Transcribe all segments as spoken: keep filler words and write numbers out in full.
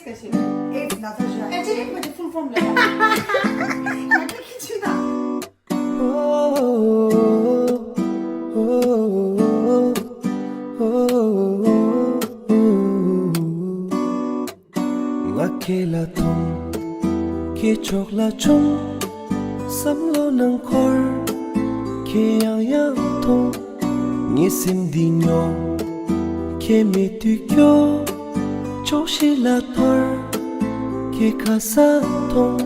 ཨེ་ཙི་ན་ཚ་ཞུ་ཨེ་ཙི་རིག་མ་ཅི་ཕུལ་ཕོམ་ལ་ཡ་ཁྱི་ཆུ་ད། ང་ཁྱེད་ལ་མཐོང་། ཁྱེད་ཕྱོགས་ལ་མཆོང་། བསམ་བློ་ནང་འཁོར། ཁྱེད་ཡང་ཡང་མཐོང་། ངའི་སེམས་འདི་སྨྱོ། ཁྱེད་མེད་དུས་སྐྱོ། ཕྱོགས་ཤིག་ལ་འཐོར། ཁྱེད་ཁ་ས་མཐོང་།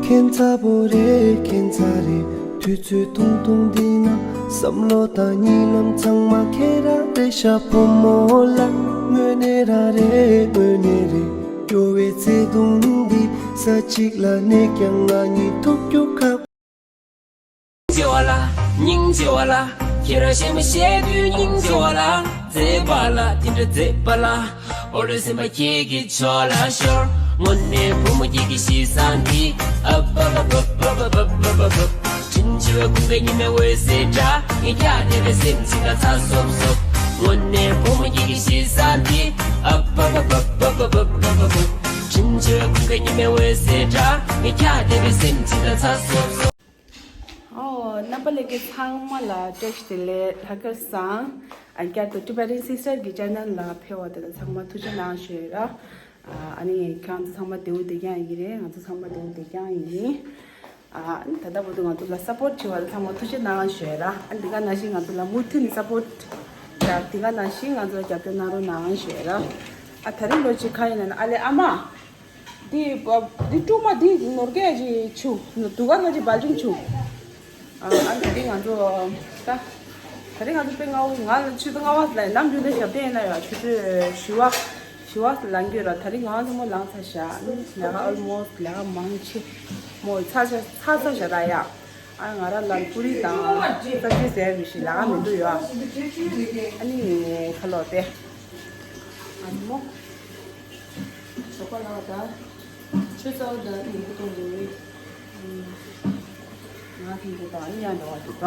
ཁྱེད་མཚར་པོ་རེད། ཁྱེད་མཚར་རེད། དུས་ཚོད་ཐུང་ཐུང་འདི་ན། བསམ་བློ་དང་གཉིད་ལམ་ཚང་མ་ཁྱེད་རང་རེད་ཤག་བུ་མོ་ལགས། དངོས་གནས་རང་རེད། དངོས་གནས་རེད། སྐྱོ་བའི་བརྩེ་དུང་འདི། ས་གཅིག་ལ་གནས་ཀྱང་ང་གཉིད་ཐུག་རྒྱུ་ཁག་སྙིང་རྗེ་བ་ལ། སྙིང་རྗེ་བ་ལ། ཁྱེད་རང་གཞན་མ་བཤད་དུས་སྙིང་རྗེ་བ་ལ། མཛེས་པ་ལ། དེ་འདྲ་མཛེས་པ་ལ། འོ་ལོས་སེམས་པ་ཁྱེད་ཀྱི་ཕྱོགས་ལ་ཤོར། དངོས་གནས་བུ་མོ་ཁྱེད་ཀྱི་གཤིས་བཟང་འདི། ཨབ་ཨབ་ཨབ། དྲིན་ཆེ་བའི་ཁུངས་ཀྱི་ཉི་མའི་འོད་ཟེར་འདྲ། ངས་ཀྱང་བདེ་བའི་སེམས་ཅིག་ལ་ཚ་སོབ་སོབ། དངོས་གནས་བུ་མོ་ཁྱེད་ཀྱི་གཤིས་བཟང་འདི། ཨབ་ཨབ་ཨབ། དྲིན་ཆེ་བའི་ཁུངས་ཀྱི་ཉི་མའི་འོད་ཟེར་འདྲ། ངས་ཀྱང་བདེ་བའི་སེམས་ཅིག་ལ་ཚ་སོབ་སོབ། ཨོ། རྣམ་པ་ལྷན་རྒྱས་ཚང་མ་ལ་བཀྲ་ཤིས་བདེ་ལེགས། ལྷག་དཀར་བཟང་། ཨ། བསྐྱར་དུ་Tibetan Sister གི་channel ལ་ཕེབས་པ་དེ་ལ་ཚང་མ་ཐུགས་རྗེ་གནང་ཞུ་ཡ་ར། ཨ་ནི་ཁྱེད་ཚོ་ཚང་མ་བདེ་པོ་བདེ་རྐྱང་ཡིན་གྱི་རེད། ང་ཚོ་ཚང་མ་བདེ་པོ་བདེ་རྐྱང་ཡིན། ཨ་ནི་ད་ལྟ་བར་དུ་ང་ཚོ་ལ་support བྱས་པ་ལ་ཚང་མ་ཐུགས་རྗེ་གནང་ཞུ་ཡ་ར། ཨ་ནི་འདི་ག་ནང་བཞིན་ང་ཚོ་ལ་མུ་མཐུད་ནས་support རྒྱབ། འདི་ག་ནང་བཞིན་ང་ཚོ་ལ་རྒྱབ་སྐྱོར་གནང་རོགས་གནང་ཞུ་ཡ་ར། ཨ། ད་རིང་ལོ་གཅིག་ག་ཡིན་ན་ཨ་ལེ་ཨ་མ། འདི་འདི་ཀྲུ་མ་འདི་ནོར་སྐད་ཅིག་ཆུ་དུ་ག་ན་ཅི་བལ་ཅུང་ཆུ། ཨ། ཨ་ནི་འདི་ང་ཚོ་ད་ད་རིང་ང་ཚོ་དཔེ་སྔ་བོ། ང་ལ་ཆུ་ཚོད་ལྔ་པ་ལ་ནམ་རྒྱུན་དུ་ཞབས་བརྟན་ཡིན་ན་ཡང་ཆུ་ཚོད་བཞི་པ་བཞི་པ་ལང་གི་ར། ད་རིང་ང་ཚོ་མོ་ལང་ཚར་ཤག་ལས་ཀ་almost ལས་ཀ་མང་ཆེ་མོ་ཚར་ཚར་ཚར་ཤག་ར་ཡ། ཨ། ང་ར་ལ་པུ་རི་དང་སབ་ཇི་ཟེར་མི་ཞིག་ལས་ཀ་མི་འདུག་ཡ། ཨ་ནི་ཁ་ལོ་དེ་ཨ་ནི་མོ། ཞོགས་པ་ལ་ད་ཆུ་ཚ་བོ་དང་ཉིན་གུང་གཏོང་དགོས། ང་གིས་འགྲོ་དང་ཡང་འགྲོ་བ་འདུག་ག་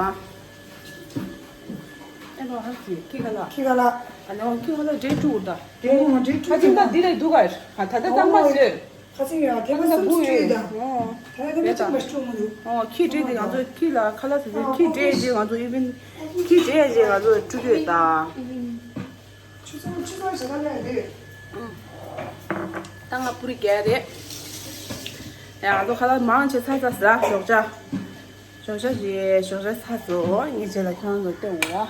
ཨེ་འགྲོ་ཧ་གི་ཁི་ཁ་ལ། ཁི་ཁ་ལ། ཨ་ནི་ཁི་ཁ་ལ་འདྲེ་ཕྲུ་གུ་ད། འདྲེ་ཕྲུ་གུ། ཁ་ཅིག་ད་འདི་ལས་འདུག་ག་ད་ད་ད་མ་ཟོས། ཁ་ཅིག་ཡ་ཐེ་མ་ད་སུམ་བུ་ཅུ་ཡོད། ད་ཐེ་མ་ཐེ་མ་གཅིག་མ་ཤོང་མི་འདུག་ཨོ། ཁི་འདྲེ་དེ་ང་ཚོ་ཁི་ལ་ཁ་ལ་ཟོས། ཁི་འདྲེ་རྗེས་ང་ཚོ་ཨི་ཝན་ཁི་འདྲེ་རྗེས་ང་ཚོ་ཕྲུ་གུ་ད། ཆུ་ཚོད་ཆུ་ཚོད་ཞེ་དྲག་ལས་རེད། ད་ང་པུ་རི་རྒྱག་རེད། ཡ། ང་ཚོ་ཁ་ལག་མང་ཆེ་ཚར་ཚར་ཟ། ཞོགས་ཇ། ཞོགས་ཇ་རེད། ཞོགས་ཇ་ཚར་སོང་། ངས་རྗེས་ལ་ཁྱོད་རང་ཚོ་སྟོན་འོ།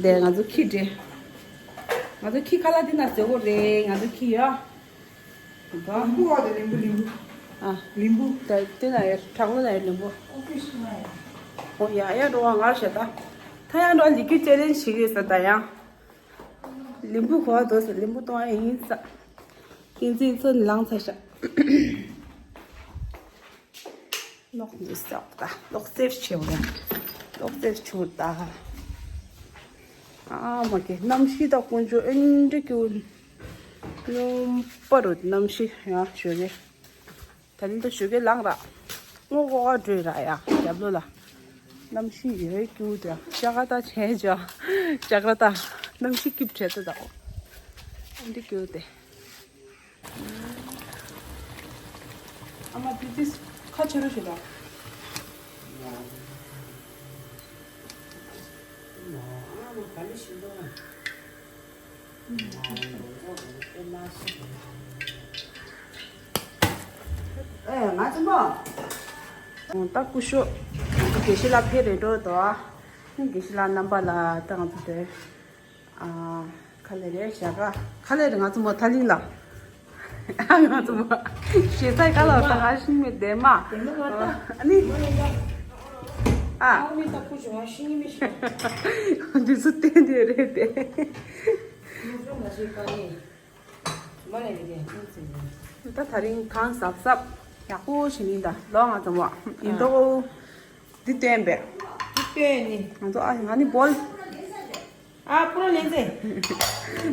འདི་ང་ཚོ་ཁྱི་རེད། ང་ཚོ་ཁྱི་ཁ་ལག་འདི་ན་བཟོ་གོ་རེད། ང་ཚོ་ཁྱི་ཡ། ལིམ་བུ་བ་དང་ལིམ་བུ་ལིམ་བུ། ཨ། ལིམ་བུ། ད་དེ་ན་ཡ་བྲག་ལ་ན་ཡ་ལིམ་བུ། ཨོ་ཕི་ཤི་ན་ཡ། ཨོ་ཡ་ཡ་འགྲོ་བ་ངར་ཤ་ད། ད་ཡ་འགྲོ་ལི་ཀི་ཅེ་ལེན་ཇི་ཞིག་རེད་ཟེར་ད་ཡ། ལིམ་བུ་གོ་བ་དོ་ཟེར། ལིམ་བུ་གཏོང་ཡ་ཡིན་ས། ཡིན་ཚིག་ཚོ་ནི་ལངས་ཚར་ཤག་གློག་འདི་སོགས་ད་གློག་སེབ་བྱེད་འོ་ཡ། གློག་སེབ་བྱེད་འོ་ད། ཨ་མ་གི་གནམ་གཤིས་ད་དཀོན་མཆོག་ཨེ་འདྲ་སྐྱིད་པོ། སྙོམས་པ་རུ་གནམ་གཤིས་ཡང་ཞོ་གི། ད་ནི་ད་ཞོ་གི་ལངས་ར། སྔོ་ཀོ་ཀ་འགྲོ་ར་ཡ། རྒྱབ་ལོ་ལ། གནམ་གཤིས་ཡོད་སྐྱིད་པོ་དེ། ཤ་ཀ་ད་བྱས་ཇ། ཇ་ཀ་ད། གནམ་གཤིས་སྐྱིད་བྲལ་ཏེ་ད། ཨེ་འདྲ་སྐྱིད་པོ་དེ། ཨ་མ་དེ་དེ་ཁ་ཆེ་རུ་ཞིག་ལ། ཨེ་ང་ཚོ་མོ། ད་སྐུ་ཞབས་དགེ་བཤེས་ལགས་ཕེབས་རེད་འགྲོ་དོ། དགེ་བཤེས་ལགས་རྣམ་པ་ལ་ད་ང་ཚོ་དེ། ཨ། ཁ་ལེ་རེད་ཞག་ཁ་ལེ་རེད། ང་ཚོ་མོ་ཐ་ལིང་ལ། ང་ཚོ་མོ་ཞེ་ཚའི་ཁ་ལ་ད་ང་ཤིང་མི་བདེ་མ། བདེ་མ་མ་ད། ཨ་ནི། ཨ། ཨ་མི་ད་ཁུ་བྱུང་བ་ཤིང་མི་ཤིང་། འདི་ཚོ་བསྟན་དེ་རེད་དེ། མི་ཚོ་མ་ཤེས་ཀ་ནི། མ་ལེ་རེད་དེ་ཅུང་ཙམ་རེད། ད་ད་རིང་གང་གཟབ་གཟབ་ཡག་པོ་བྱེད་ནི་ད་ལོ་ང་ཚོ་མོ་ཡིན་དོ། འདི་བསྟན་པས། འདི་བསྟན་ནི། ང་ཚོ་ཨ་ང་ནི་བོལ། ཨ་པུ་ར་ལེན་ཙེ།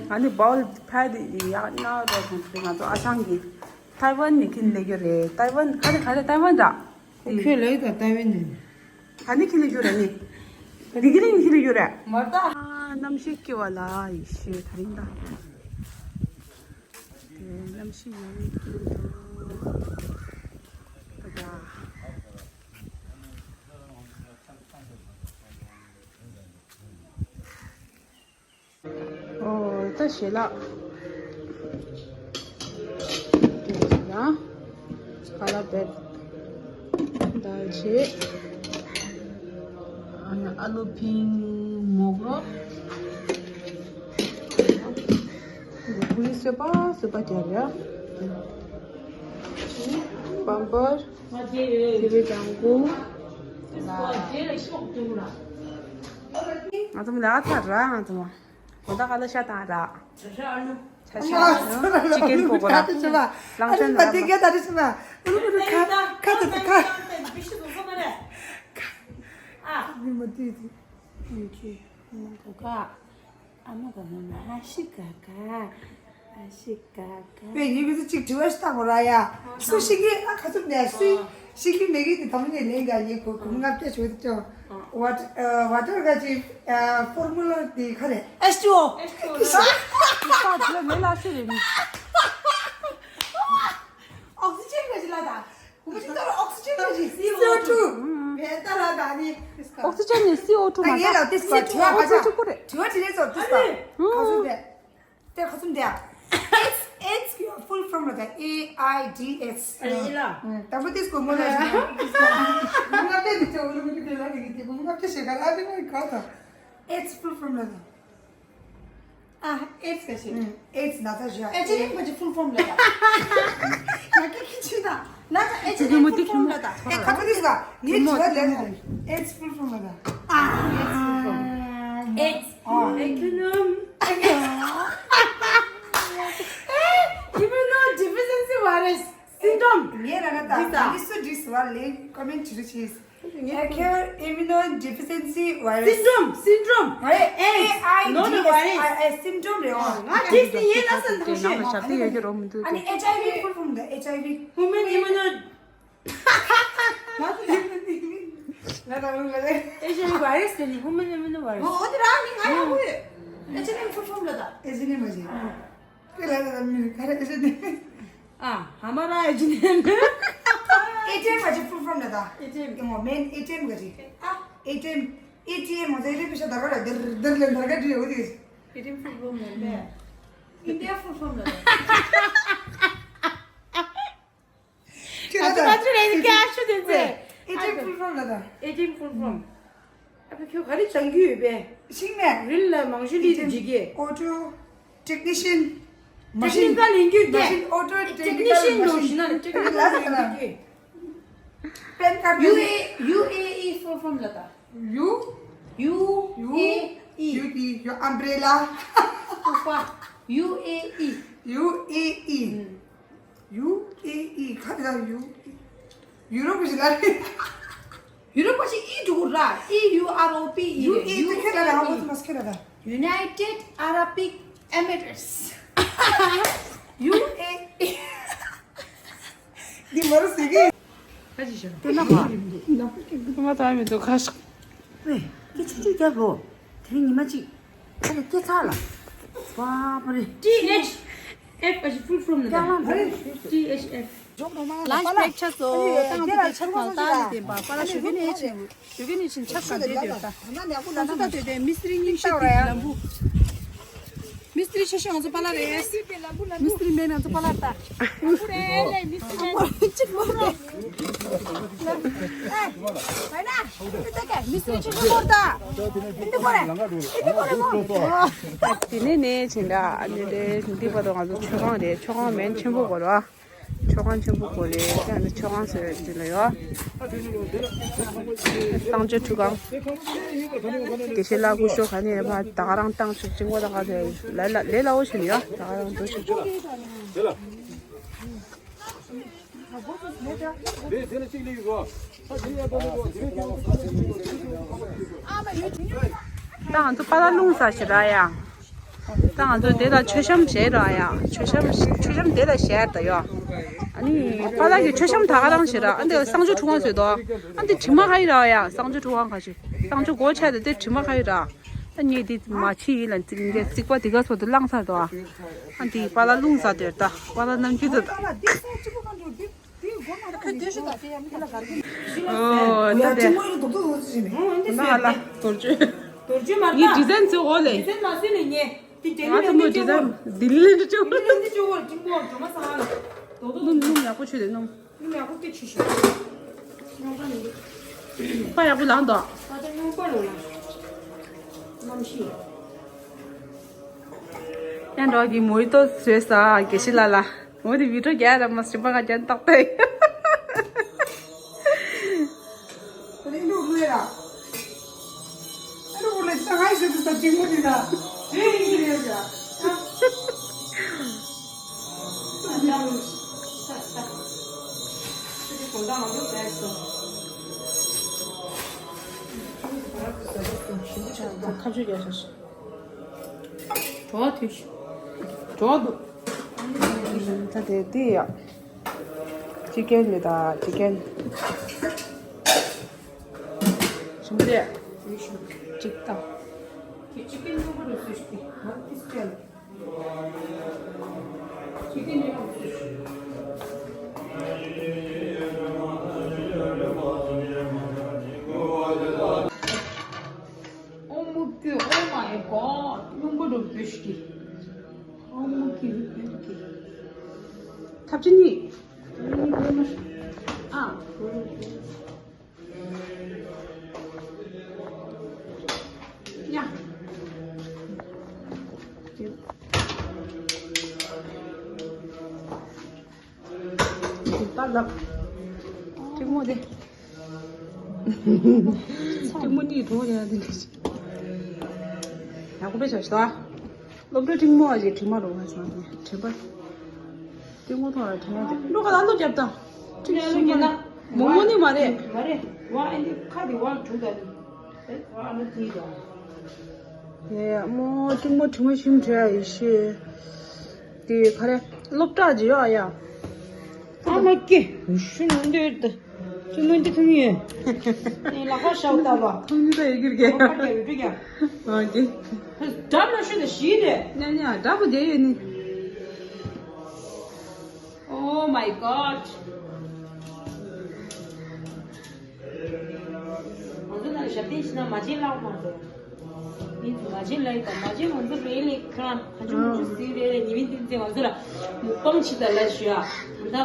ང་ནི་བོལ་ཕ་དེ་ཡག་ན་རོ་ང་ཚོ་ཨ་ཞང་གི། ཐའེ་ཝན་ནི་ཁྱིན་ལེ་གི་རེད། ཐའེ་ཝན་ག་རེ་ག་རེ་ཐའེ་ཝན་ར། ཁྱོད་ལེ་གི་ཐའེ་ཝན་ནི། ག་ནི་ཁྱིན་ལེ་གི་རེད་ནི། འདི་གི་རིང་ཁྱིན་ལེ་གི་རེད། མར་ད། ཨ་གནམ་གཤིས་སྐྱིད་པ་ལ་ཡི་ཤེས་ད་རིང་ད། དེ་ན་ ཞིག་ཡོད་ཀྱི་འདུག་ད་ལྟ། ཨོ། ད་ཞལ་ལག་ཡང་ཀ་ལ་བེད། དཱལ་ཆ། ཨ་ནི་ཨ་ལུ་ཕིང་མོག་རོ། གུ་ལི་སོས་པ་སོས་པ་རྒྱབ་ཡ། པམ་པར། དེ་བས་ཀྱང་གུ། ང་ཚོ་ལ་ཐར་ར་ང་ཚོ། གོ་ད་ག་ལ་ཤ་དང་ར། ཆ་ཤ་ཨ་ལུ། ཆ་ཤ་ཨ་ལུ། ཅི་ཀེན་པོ་གོ་ར། ལང་ཆ་ན་ར། ཁ་ཁ་ཁ། ཨ་མ་ག་མ་ན་ཤི་ག་ག། ཨ་ཤི་ག་ག། པེ་ཉི་མི་ཚོ་གཅིག་དྲི་བ་ཞིག་བཏང་གོ་ར་ཡ། སུ་ཤི་གི་ཨ་ཁ་ཚུམ་ནས་སུ་ཤི་གི་མེད་གི་དེ་དམ་ཉེ་ལེན་ག་ཉེ་གོ་གུང་ལྔ་བརྒྱ་ཞུ་དེ་ཅོ། ཝ་ཊར་ག་ཅི་ཕོར་མུ་ལ་དེ་ག་རེ། ཨེཆ་ཊུ་ཨོ། ཨེཆ་ཊུ་ཨོ་ལ། ཨོག་སི་ཇན་ག་ཅི་ལ་ད། གུང་ཅི་ཏོ་ཨོག་སི་ཇན་ག་ཅི་སི་ཨོ་ཊུ། བེ་ད་ལ་ད་ནི། ཨོག་སི་ཇན་ནི་སི་ཨོ་ཊུ་མ་ད། ཨོག་སི་ཇན་གཅིག་པོ་རེད། དྲི་བ་དྲི་རེད་ཚོ་དུས་ས་ག་སུ་དེ། དེ་ཁ་ཚུམ་དེ། It's, it's your full form ལ་ད། ཨེ་ཨའི་ཌི་ཨེཆ། ཨ་ཡིན་ལ། དང་པོ་དེ་སྐོར་མོ་ལ་ཞིག་ང་ལྟ་དེ་ཅོ་ལུ་མི་དེ་ལ་དེ་གི་དེ་མོ་ང་ལྟ་ཞེ་ག་ཨ་དེ་ན་ག་ད། It's full form ལ་ད། ཨ། It's ག་ཞིག It's Natasha. ཨེ་ཅི་ནི་ཕ་ཅི་full form ལ་ད། ང་ཀི་ཁི་ཆི་ད། ན་ད་ཨེ་ཅི་ནི་full form ལ་ད། ཨེ་ཁ་པོ་དེ་ཟ། ངས་ཅི་ད་ལེན་ད། It's full form ལ་ད། ཨ། It's full form. It's ཨ། Acronym. Immunodeficiency virus syndrome. ངས་ར་ན་ད། འདི་ད། ཨ་ནི་སུ་འདྲི་སུ་བ་ལེན་ཀོ་མེན་ཊི་བྱེད་རོགས་བྱེད། Acute immunodeficiency virus syndrome. Syndrome. ཨེ་ཨའི་ཌི་ཨེཆ་ཨའི་ཨེས། སིམ་ཊོམ་རེད་འོ། ང་ཏིས་ནི་ཡིན་ན་སེམས་ཐུགས་ཞེས། ནང་ལ་ཞབས་ཏི་ཡོད་ཀྱི་རོ་མི་འདུག་ཨ་ནི་ཨེཆ་ཨའི་ཝི་ཕུལ་ཕོམ་དང་ཨེཆ་ཨའི་ཝི། Human immuno. ང་ད་ང་ད་ཨེཆ་ཨའི་ཝི་ཝའི་རས་དེ་ནི་ཧུ་མན་ཨིམ་ཡུ་ནོ་ཝའི་རས། འོ་འོ་དེ་རང་ནི་ང་ཡང་ཧུ་ཡོད། ཨེཆ་ཨའི་ཝི་ཕུལ་ཕོམ་ལ་ད། ཨེ་ཅི་ནི་མ་ཅི། ཨ། དེ་ལ་ད་མི་ག་རེ་ཨེ་ཅི་ནི། ཨ། ཧ་མ་ར་ཨེ་ཅི་ནི། ཨེ་ཊི་ཨེམ་ག་ཅི་ཕུལ་ཕོམ་ལ་ད། ཨེ་ཊི་ཨེམ། ཡང་མེན་ཨེ་ཊི་ཨེམ་ག་ཅི། ཨ། ཨེ་ཊི་ཨེམ། ཨེ་ཊི་ཨེམ་མོ་ཟེར་རེ་པི་ཤ་ད་ག་ར་དེར་དེར་ལ་ནར་ག་དྲི་ཡོད་དེ། ཨེ་ཊི་ཨེམ་ཕུལ་ཕོམ་ལ་ད། ཨིན་ཌི་ཡ་ཕུལ་ཕོམ་ལ་ད། ཁྱེད་ཨ་ཚོ་ང་ཚོ་རེ་རེ་ཀ་ཤུ་དེ་ཚེ། ཨེ་ཊི་ཨེམ་ཕུལ་ཕོམ་ལ་ད། ཨེ་ཊི་ཨེམ་ཕུལ་ཕོམ། ཨ་ཕ་ཁྱོད་ག་རེ་སྦྱང་རྒྱུ་ཡོད་པས། ཤིང་ནས། རིལ་ལ་མང་ཤོས་ལི་དུ་ཇི་གེ། ཨོ་ཊོ་ཊེག་ནི་ཤན། མ་ཤིན། ཊེག་ནི་ཀལ་ཡིན་རྒྱུ་དེ། མ་ཤིན། ཨོ་ཊོ་ཊེག་ནི་ཀལ་ཊེག་ནི་ཤན་མ་ཤིན། ནོ་ཤིན་ན་ཊེག་ནི་ཀལ་ཡིན་རྒྱུ་དེ། པེན་ཀར་ཡུ་ཨེ་ཡུ་ཨེ་ཨི་ཕུལ་ཕོམ་ལ་ད། ཡུ། ཡུ་ཨེ་ཨི། ཡུ་ཨེ་ཨི། ཡུ་ཨམ་བྷི་རེ་ལ། ཡུ་ཨེ་ཨི། ཡུ་ཨེ་ཨི། ཡུ་ཨེ་ཨི། ག་རེ་ད་ཡུ། ཡུ་རོབ་ཞིག་ལ་རེད། ཡུ་རོབ་པ་ཞིག་ཨི་འགྲོ་གི་ར། ཨི་ཡུ་ཨར་ཨོ་པི་ཨི་ཡུ་རེད། ཨེ་ཨི་ཁྱེད་ལ་ར་ཧོ་ཙི་མ་སི་ཁྱེད་ལ་ར། United Arabic Emirates. ཡུ་ཨེ་ཨི། འདི་མ་རུ་ཟེར་གི། ཁ་ཅིག་བྱས་ན། དེ་ན་ཁ། ང་ད་མི་འདུག་ཁ་ཤག་ཨེ། སྐད་ཆ་ཅིག་རྒྱབ་རོགས། དེ་རིང་ཉི་མ་གཅིག་ཁ་ལ་སྐྱེ་ཚར་ལ། བ་པ་རེ། ཊི་ཨེཆ་ཨེཕ་ཨ་ཅི་ཕུལ་ཕོམ་ནི་ད། ཊི་ཨེཆ་ཨེཕ། ལན་ཆི་བྷེག་ཆགས་སོ། ད་ང་ཚོ་ཁྱེད་ཚོ་ནང་ལྟ་ལ་བསྟན་པ་པ་ལ་ཞོགས་ཀས་ནས་ཆེ། ཞོགས་ཀས་ནས་ཕྱིན་ཆབ་ག་འདྲས་འདོད་ད། ང་ཚོ་ད་དེ་དེ་མི་སི་རི་རྙིང་ཤོས་དེ་ལམ་བུ། མི་སི་རི་ཆེ་ཤོས་ང་ཚོ་པ་ལགས་རེད། མི་སི་རི་མེད་ང་ཚོ་པ་ལགས་ད། ཨ་ཁུ་རེད་ལེ་མི་སི་རི་མེད། གཅིག་མོ་རེད། ཨེ། བས་ན། འདི་ད་ག་མི་སི་རི་ཆེ་ཤོས་སྐོར་ད། འདི་ཀོ་རེད། འདི་ཀོ་རེད་མོ། དེ་ནས་ནས་ཕྱིན་ད་ཨ་ནི་རེད། འདི་བར་དུ་ང་ཚོ་མཆོད་ཁང་རེད། མཆོད་ཁང་མེན་ཆེན་པོ་སྐོར་བ། མཆོད་ཁང་ཆེན་པོ་སྐོར་རེད། ཨ་ནི་མཆོད་ཁང་ཟེར་བའི་འདི་ལ་ཡོད། གསང་སྤྱོད་ཁྲུས་ཁང་། དགེ་བཤེས་ལགས་སྐུ་ཞབས་ག་ནས་ཕར་ད་ག་རང་བཏང་ཆུག་ཅིང་པོ་ད་ག་ཟེར་ལས་ལ་ལས་སླ་བོ་ཞིག་ཡོད། ད་ག་རང་འགྲོ་ཆུག་ཆུག་ད་ང་ཚོ་པ་ལགས་རླུང་ས་ཞིག་ར་ཡ། ད་ང་ཚོ་དེ་ལ་མཆོད་བཤམས་བྱས་ར་ཡ། མཆོད་བཤམས་མཆོད་བཤམས་དེ་ལ་བཞག་ད་ཡོ། ཨ་ནི་པ་ལགས་ཀྱི་མཆོད་བཤམས་ད་ག་རང་ཞིག་ར། ཨ་འདི་གསང་སྤྱོད་ཁྲུས་ཁང་ཟེར་དོ། ཨ་འདི་དྲི་མ་ཁ་ཡི་ར་ཡ། གསང་སྤྱོད་ཁྲུས་ཁང་ཁ་ཞིག་གསང་སྤྱོད་སྒོ་ཕྱེ་དེ་དེ་དྲི་མ་ཁ་ཡི་ར། ད་ངས་འདི་མ་ཕྱི་ཡིན་ལ་རྩིག་འདི་རྩིག་པ་དེ་ག་སོ་དུ་བླངས་ཚར་འདུག་ཨ། ཨ་འདི་པཱ་ལགས་རླུང་ཟ་དེར་ད་པཱ་ལགས་རྣམ་འགྱུར་ད། ཨོ་ད་དེ། ད་ཧ་ལ་དོར་བཅོས། དོར་བཅོས་མ་ངའི་ཌི་ཟའིན་ཚོ་འོ་ལེ། ཌི་ཟའིན་མ་སེ་ལེ་ངས། དེ་ང་ཚོ་མོ་ཌི་ཟའིན་ལྡི་ལི་ལེན་ཅོ། ལྡི་ལི་ལེན་ཅོ་འོ་ལེ། ཅིག་མོ་འགྲོ་མ་ས་ཧ་ལ། དོ་དོ་སྣུམ་སྣུམ་ཡག་པོ་བྱོས་ཏེ་སྣུམ། སྣུམ་ཡག་པོ་སྐྱེ་ཆུ་ཞིག་སྣུམ་པ་ནི། པ་ཡག་པོ་ལངས་དོ། ཨ་ད་སྣུམ་པ་རོ་ལ། གནམ་གཤིས། ཡང་འགྲོ་གི་མོ་ཡི་ཏོ་བཟོས་ས་དགེ་བཤེས་ལ་ལ། འོ་དེ་བི་ཌིའོ་རྒྱག་ར་མ་སྲིད་པ་ང་ཅན་ཏག་ཏག་རིང་ལུགས་ལུས་ར། ཨ་རུ་ལ་ས་ཧའི་ཟེར་དུ་ས་གཅིག་མོ་དེ་ད། དེ་ཡིན་གྱི་རེད་ཟེར། ཨ། ཨ་ཅག་ས་ས། དེ་དེ་གོང་ད་མ་འདུག་བྱས་སོ། ཁ་ཆུ་རྒྱག་ཤོག་ཤོག་བྲོ་བ་དུས་ཤིག་བྲོ་བ་འདུག་ད་དེ་དེ་ཡ། ཅི་ཀན་ལེ་ད་ཅི་ཀན། ཞིམ་པོ་རེད། ཅིག་ད། ཅི་ཀན་ཉོ་གི་རེད་སུ་ཞིག་དེ་ང་ཏིས་ཀན། ཅི་ཀན་ཉོ་གི་རེད་སུ་ཞིག་ཨོ་མོ་ཀི། Oh my God. སྙོམས་པོ་འགྲོ་བོད་ཤི། ཨོ་མོ་ཀི་བོད་ཀི། ཐབས་ཆེ་གཉིས། ཨ། ཡ། ད་ལབ། གཅིག་མོ་དེ། གཅིག་མོ་གཉིས་གྲོགས་ཡ་དེ་འདྲ་ཞིག་ཡག་པོ་དཔེ་བྱ་ཞིག་ད། སློབ་གྲྭ་གཅིག་མོ་བ་ཞིག་དྲི་མ་རུ་བ་སང་དེ་དྲི་པ། གཅིག་མོ་ཐོག་ལ་དྲི་མ་དེ་འགྲོ་ག་ལ་ལོ་རྒྱབ་ད། གཅིག་གཅིག་མོ་ན། མོ་མོ་ནི་མ་རེད། མ་རེད། བ་ཨེ་འདི་ཁ་དེ་བ་དྲུག་ད་དུ། ཨེ་བ་ཨ་ནི་དེ་ད། ཡ་མོ་གཅིག་མོ་དྲི་མ་ཞིམ་བྲོ་ཡ་ཡི་ཤེས། དེ་ག་རེ། སློབ་གྲྭ་ཇི་ཡོད་ཡ། ཨ་མ་ཀི། ཤུ་ནུ་འདོད་དུ། ཤུ་ནུ་འདི་ཐུང་ཡོད། ནི་ལ་ཁ་ཤའུ་ཏ་བ། ཐུང་ནི་ད་ཡི་གིར་གེ། ཨ་ཁ་རྒྱ་ཡོད་རྒྱ། ཨ་ཀི། འདྲ་མ་ཤུ་ད་ཤི་རེད། ཉ་ཉ་འདྲ་པོ་དེ་ཡོད་ནི། Oh my God. ང་ཚོ་ནང་ཞབས་བརྟན་ཕྱིན་ན་མ་བྱན་ལག་མ་རེད། ཡིན་ཙང་མ་བྱན་ལ་ཡིན་དང་མ་བྱན་ང་ཚོ་རེད་ལས་ཁ་ཁ་ཆུང་ཆུང་ཟིག་རེད་ཉི་མའི་ཏིན་ཙེ་ང་ཚོ་ལ་མུག་པང་ཕྱི་ད་ལ་ཞུ་ཡ། ད་ལྟ་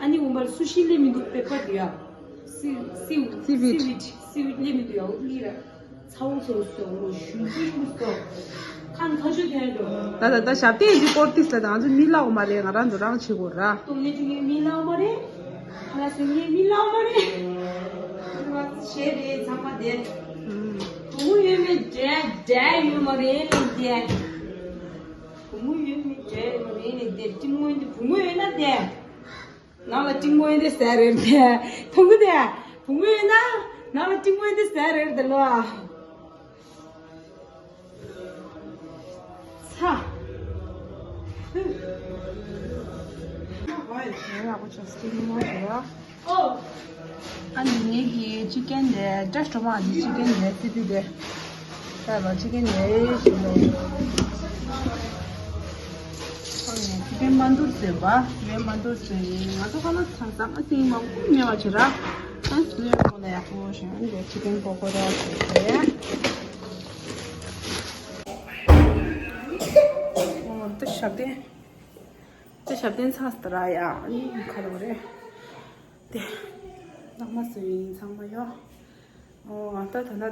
ཨ་ནི་འོང་པར་སུ་ཤི་སླེབས་མི་འདུག་པེ་པར་དུ་ཡ། སི་སི་སི་བིད་སི་བིད་སི་བིད་སླེབས་མི་འདུག་ཡ། འོ་གཉིས་ར་ཚ་བོ་ཚོ་སོ་རོ་ཞུ་ཞུ་མི་སོ། ཁང་ཁ་ཆུ་དེ་འགྲོ། ད་ད་ད་ཞབས་བརྟན་གྱི་སྐོར་ཏིས་ལ་ད་ང་ཚོ་མི་ལའོ་མ་རེད། ང་རང་ཚོ་རང་བྱེད་དགོས་ར། ཏོ་ངེད་ཀྱི་མི་ལའོ་མ་རེད། ང་ཚོ་ངའི་མི་ལའོ་མ་རེད། ང་ཚོ་བྱེད་རེད་ཚང་མ་དེ། བུ་མོ་ཡོད་མེད་འདྲ་འདྲ་ཡོད་མ་རེད་ལས་དེ། བུ་མོ་ཡོད་མེད་འདྲ་ཡོད་མ་རེད་ལས་དེ། གཏི་མུག་འདི་བུ་མོ་ཡོད་ན་དེ། ནང་ལ་གཅིག་མོ་ཡིན་དེ་ཟེར་རེད་དེ། ཐུང་གི་དེ། བུ་མོ་ཡིན་ན། ནང་ལ་གཅིག་མོ་ཡིན་དེ་ཟེར་རེད་དེ་ལོ། ཚ། ཡག་པོ་བྱས་སྟེ་མོ་ཞིག་ལ། ཨ་ནི་ངེད་ཀྱི་ཅི་ཀན་དེ་བཀྲ་ཤིས་སྒྲོལ་མ་གི་ཅི་ཀན་དེ་སི་པི་དེ། ད་ལོ་ཅི་ཀན་དེ་ཞིག་ལོ། ཨ་ནི་ཅི་ཀན་མ་འདུར་ཟེར་བ། ཅི་ཀན་མ་འདུར་ཟེར་ནི་ང་ཚོ་ཁ་ལ་ཚང་ཚང་ཨ་ཏིང་མང་པོ་ཉེ་བ་བྱེད་ར། ཨ་ནི་སུ་ཡོད་ཁོ་ལ་ཡག་པོ་ཞིག་ཨ་ནི་ཅི་ཀན་པོ་ཀོ་ར་ཟེར་ཏེ། ཨོ་ད་ཞབས་བརྟན། ད་ཞབས་བརྟན་ཚང་སྟེ་ར་ཡ་ཨ་ནི་ཁ་ལོ་རེད། དེ། ནག་མ་སུ་ཡིན་ཚང་མ་ཡོ། ཨོ་ད་ད་ན།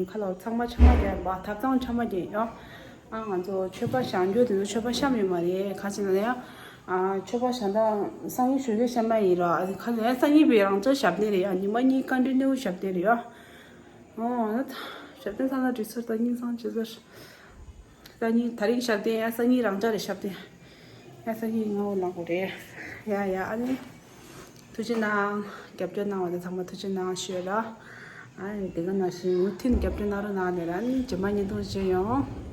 ཁ་ལོ་ཚང་མ་ཆ་མ་རྒྱབ་པ་ཐབ་ཚང་ཆ་མ་རྒྱབ་ཡོ། ཨ་ང་ཚོ་མཆོད་པ་བཤམས་རྒྱུ་དེ་ཚོ་མཆོད་པ་བཤམས་ཡོད་མ་རེད། ཁ་ཅིག་ན་ཡ། ཨ་མཆོད་པ་བཤམས་ད་སང་ཉིན་ཞོགས་ཀས་བཤམས་པ་ཡིན་ར། ཨ་ཁ་ལོ་ཡ་སང་ཉིན་པའི་རང་ཚོ་ཞབས་བརྟན་རེད་ཡ། ཉི་མ་གཉིས་ཀ་འདྲི་ནེའུ་ཞབས་བརྟན་རེད་ཡོ། ཨོ་ད་ཞབས་བརྟན་ཚང་ན་འགྲིག་སོང་ད་སྙིང་བཟང་བྱེད་ཟེར། སང་ཉིན་དེ་རིང་ཞབས་བརྟན་ཡ་སང་ཉིན་རང་འཇགས་རེད་ཞབས་བརྟན། ཡ་སང་ཉིན་ངའོ་ལངས་དགོས་རེད། ཡ་ཡ་ཨ་ནི། ཐུགས་རྗེ་གནང་། རྒྱབ་སྐྱོར་གནང་བ་དེ་ཚང་མ་ཐུགས་རྗེ་གནང་ཞུ་ཡ་ལ། ཨ་ནི་དེ་ག་ནང་བཞིན་མུ་མཐུད་རྒྱབ་སྐྱོར་གནང་རོགས་གནང་ལེ་ར། ཨ་ནི་རྗེས་མ་བརྙན་ཐུང་བྱེད་ཡོང་།